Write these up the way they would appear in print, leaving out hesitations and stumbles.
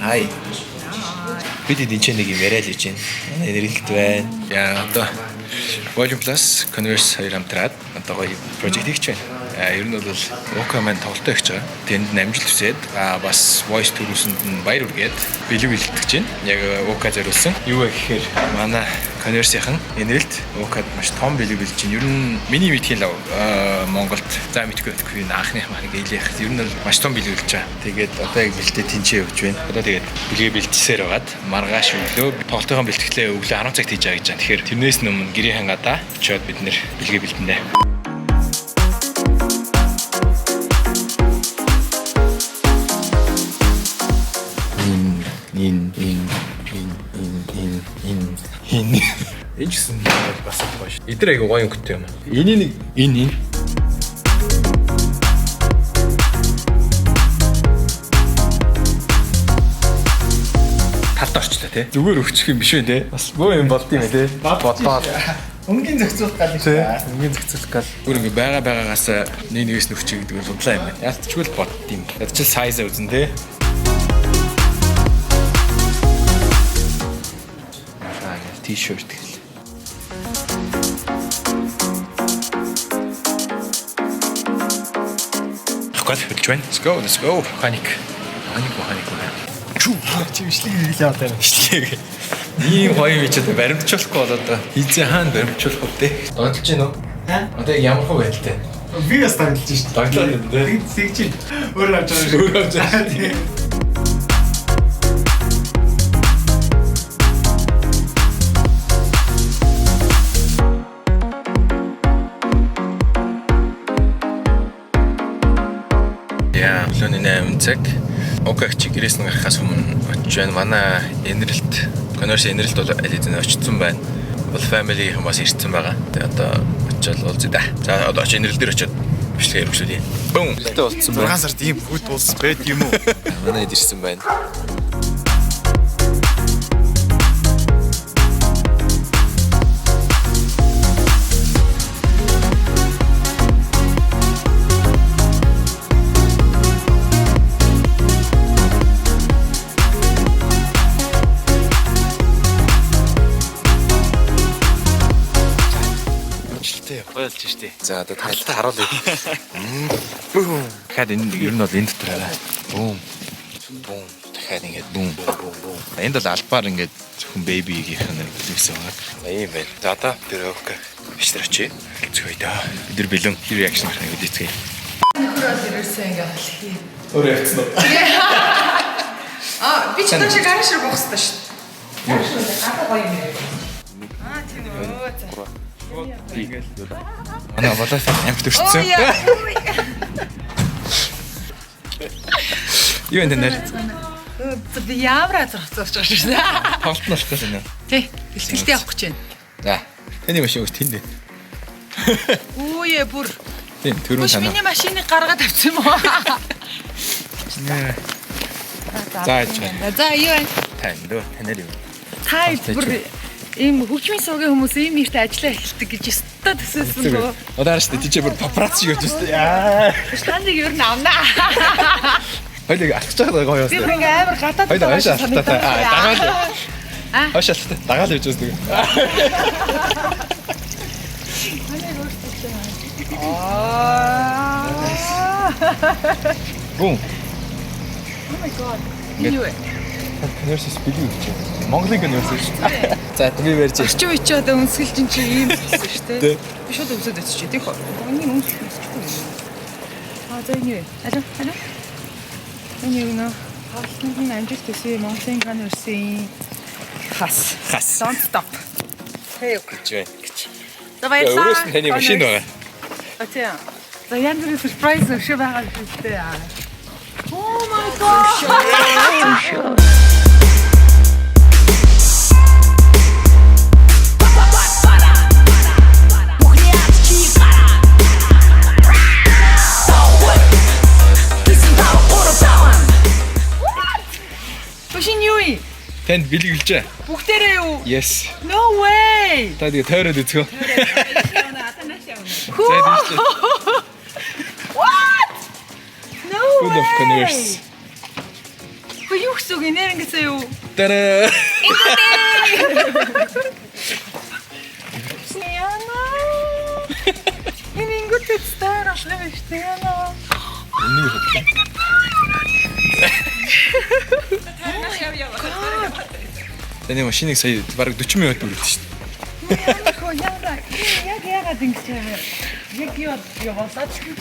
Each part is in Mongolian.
Хай. Бид энд ч нэг юм яриа л хийж байна. Манай нэрэлт байна. Яа, одоо Volume Plus Converse хоёр хамтраад одоо гоё project хийж байна. Ер нь бол Ока маань тоглолтоо хийж байгаа. Тэнд нь амжилт хүсээд бас voice төрүүлсэнд нь баяр хүргээд бэлэг бэлтгэж байна. Яг Ока зориулсан. Юу вэ гэхээр манай Converse-ийн нэрэлт Окад маш том бэлэг бэлдэж байна. Ер нь миний мэдхийн лав Монголд за мэдгүй мэдгүй энэ анхных маань гэлэх. Ер нь бол маш том бэлэг бэлдэж байгаа. Тэгээд одоо яг бэлтээ тэнцээ явж байна. Одоо тэгээд бэлгээ бэлтсээр байгаад маргааш өглөө тоглолтын бэлтгэлээ өглөө 10 цагт хийж байгаа гэж байна. Тэгэхээр тэрнээс өмнө гэрийн гадаа очиод бид нэр бэлгээ бэлтэнэ. Энэ энэ энэ энэ энэ энэ энэ энэ ч гэсэн бас гоё шүү. Эдгээр айгу гоё өнгөтэй юм. Эний нэг энэ энэ талд орчлоо тий. Зүгээр өгчих юм биш үү тий. Бас бөө юм болд юм ээ тий. Бодоод Өнгийн зохицуулах гал тий. Өнгийн зохицуулах гал. Бүр ингээ байгаа байгаагаас нэг нэгээс нөхчих гэдэг нь судлаа юм байна. Ялцчгүй л бодд юм. Ядчил сайз үзэн тий. Аа, T-shirt гэл. Гол хөдөлж байна. Let's go, let's go. Паник. Паник, паник. Чүү, чи бичлэг хийлээ одоо бичлэг. Ийм гоё юм чи одоо баримтжуулахгүй болоод хийзээ хаана баримтжуулах вэ? Догдолж гин үү? Аа? Одоо яг ямар хөө байдалтай? Би бас дагдлж шүү дээ. Догдлоо юм дээ. Тэг чи өөр авч байгаа шүү. Өөр авч байгаа. Тийм. Яа, өглөөний 8 цаг. Окагч гэрээс нь гарахаас өмнө очиж байна. Манай Энэрэлт, Converse Энэрэлт бол аль хэзээ очсон байна. Бол family-ийн бас ирсэн байгаа. Тэгээ одоо очиод уулзъя да. За одоо очиж Энэрэл дээр очиод бичлэгээ өргөжлүүлье. Бум. Гэтэ уулзсан 6 сард ийм хөт улс байд юм уу? Манай хэд ирсэн байна. Амжилттай Гоё болж штэ. За одоо талтай харуулъя. Бүүм. Дахиад энэ ер нь бол энэ дотор хараа. Бүүм. Бүүм. Дахиад ингээд бүүм бүүм бүүм бүүм. Энд бол албаар ингээд зөвхөн бэбигийнх нь гэсэн байгаа. За ийм байна. За одоо тэр окей. Бичлэр очие. Зөе даа. Бид нар бэлэн хэр реакшн гарах нь үдээцгээе. Нөхөр бол ерөөсөө ингээ холхий. Өөр явцсан уу? Аа, би ч таашаа гараж руу буух хэрэгтэй шүү дээ. Гараж руу гадаа гоё юм яриа. Аа, тийм үү. За. Манай болоос амт өрчсөн. Оо яа. Юу энэ нэр? За би ямар азар хоцорч байгаа шүү дээ. Тоглолт нь болох гэсэн юм. Тий, бэлтгэлтэй явах гэж байна. За. Тэний машин үст тэнд байна. Үе бүр. Тийм, төрүүн Бүш танаа. миний машиныг гаргаад авсан юм уу? За, яаж байна? За, юу вэ? Тань дөө танаар юм. Та бүр ийм хөгжмийн суугийн хүмүүс ийм ихтэй ажиллаа эхэлдэг гэж өстө төсөөсөн бөө. Одоо хараа шүү дээ. Тийч бүр папарацци шиг явж байна шүү дээ. Яа. Таныг ер нь авнаа. Хоёлыг алхаж байгаа гоё Би яасан. бүр ингээ амар гадаад Хоёул хойш алхтаа. Аа, дагаал. Аа. Хойш алхтаа. Дагаал явж байсан. Аа. Бум. Oh my god. Энэ юу вэ? Converse бэлэг гэж байна. Монголын Converse шүү дээ. За би барьж. Орчин үе чи одоо өмсгөл чинь чи ийм болсон шүү Тий. дээ. Би шууд өмсөд очиж тийх үү? Миний өмсөх өмсөхгүй юм. Аа за энэ юу вэ? Алуу, алуу. Энэ юу нэ? Хаалтанд нь амжилт төсөө Монголын Converse-ийн хас. Хас. Don't stop. Hey. Гэж байна. Гэж. За баярлалаа. Өөрөөс нь таны машин байгаа. А тийм. За янз бүрийн surprise өгшөө байгаа шүү дээ. Oh my god. Машин юу юм? Танд бэлэг хэлжээ. Бүгдээрээ юу? Yes. No way. Та тэгээ тойроод үзгөө. Хүү. За тийш. What? No Full of way. Converse. Үгүй юу гэсэн үг нэр ингэсэн юу? Дараа. Яна. Энэ ингүүтэй стар болно биш үү? Яна. Энийг хөтлөө. Таны машиныг сая бараг 40 минут бүрдэж шүү дээ. Яна яна. Яг яагаад ингэж байгаа юм? Яг юу явуулаад ч юм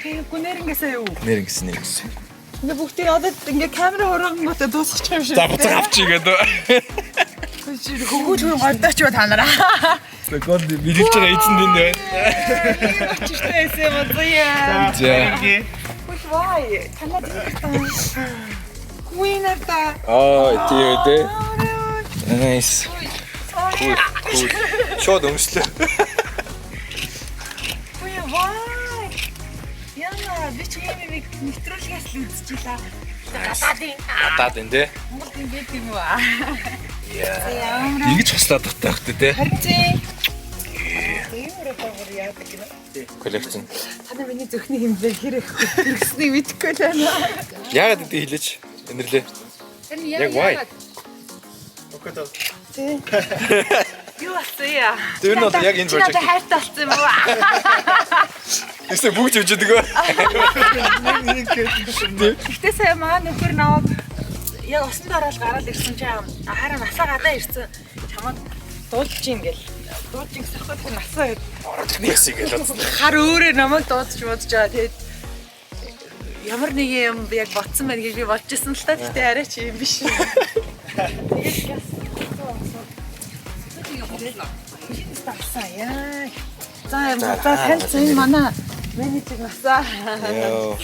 бэ? Үгүй нэр ингэсэн юу? Нэр ингэсэн нэр ингэсэн. Ингээ бүгдийг одоо ингээ камера хөрөнгөтэй дуусгачих юм шиг. За буцаа авчи гэдэг. Хөгөөлхөн годооч юу та нараа. Гол биелж байгаа эзэн тэнд байна. Очиртай байсан юм уу заяа. За. Үгүй вай. Танаа тийм Гүнэрта. Аа тий үү. Nice. Cool. Cool. Шууд өмслөө. Үгүй вай. Яна би чи юм нэг нэвтрүүлгээс л үзчихлээ. Гадаадын Гадаад энэ тий. Монгол юм байт юм уу? Яа. Ингэж хослоод тахтай байх тий. Харин тий. Тийм өрөө бүр яадаг гинэ. Коллекцн. Та нар миний зөвхний хэмжээ хэр их хэрэгснийг мэдэхгүй л байна. Яагаад гэдэг хэлээч? Энэрлээ. Яг why? Тий. Юу болсон яа? Тэр нь бол яг энэ Чи надад project. хайртай болсон юм уу? Эсвэл бүгд явж байдаг. Гэтэ сая маа нөхөр наваад яг усан дорол гараад ирсэн чинь хараа насаа гадаа ирсэн. Чамаад дуулж ийн гэл. Дуулж ин гэсэн хөхөд насаа Ороод нэсийг л бодсон. хар өөрөө намайг дуудаж бодож байгаа. Тэгээд ямар нэг юм яг ботсон байна гэж би бодож ирсэн л та. Гэтэ арай чи юм биш. Тэгээд яс. Шинэ яа. За юм за танилцсан энэ манай менежер насаа. Йоо.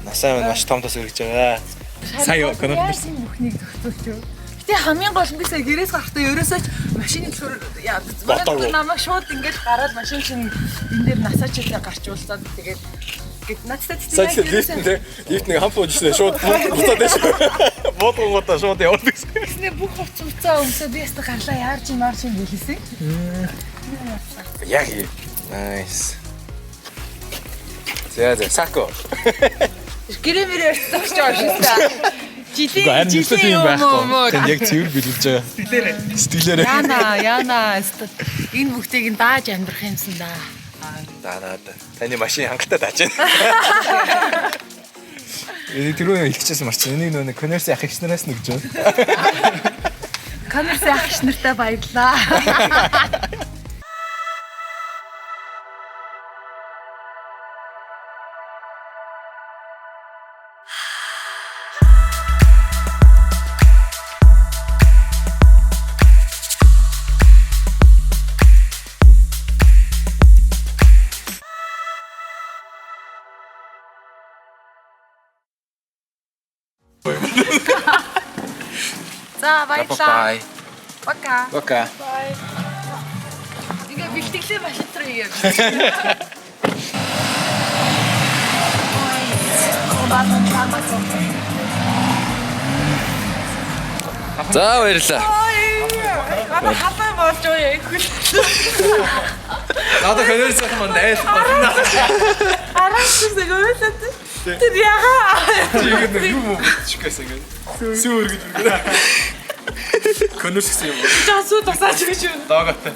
Насаа маань маш том тос өргөж байгаа. Сая Яаж энэ бүхнийг зохицуулж юу? Гэтэ хамгийн гол нь би сая гэрээс гарахдаа ерөөсөө ч машины төлхөр яа Бодоогүй. намайг шууд ингээд гараад машин чинь энэ дээр насаачтай гарч уулзаад тэгээд гэт надтай Сая тэгэхээр лифт нь те лифт нэг хамт уужсэн шууд буцаад байж. Буудгуудаа шууд яваад гэсэн. Тэгснэ бүх хувц хувцаа өмсөө би ястаа гарлаа яарч юм марч юм гэлээсэн. Яг юм. Nice. За за сако. Гэрээ мэрээ өртөх гэж байгаа шүү дээ. Жилийн жилийн юм уу? Танд яг цэвэр бэлгэлж байгаа. Сэтгэлээрээ. Сэтгэлээрээ. Яна яна энэ бүгдийг нь дааж амьдрах юмсан да. Даа даа. Таны машин хангалттай дааж байна. Энийг түрүү хэлчихсэн марч. Энийг нөө Конерс ах эгч нараас нэгж байна. Конерс ах эгч нартай баярлаа. За баярлаа. Bye. Пока. Пока. Ингээ бэлтгэлээ машин руу хийгээ. За баярлаа. Манай халаа болж байгаа юм хөл. Надад Конерс ах маань айл болно. Араас зүг ойлоод. Тэр ягаа. Чи ингэ юм уу бодчих гэсэн ингэ. Сүү өргөж өргөж. Конерс гэсэн юм. Жаа сүү тусаач гэж юу. Доготой.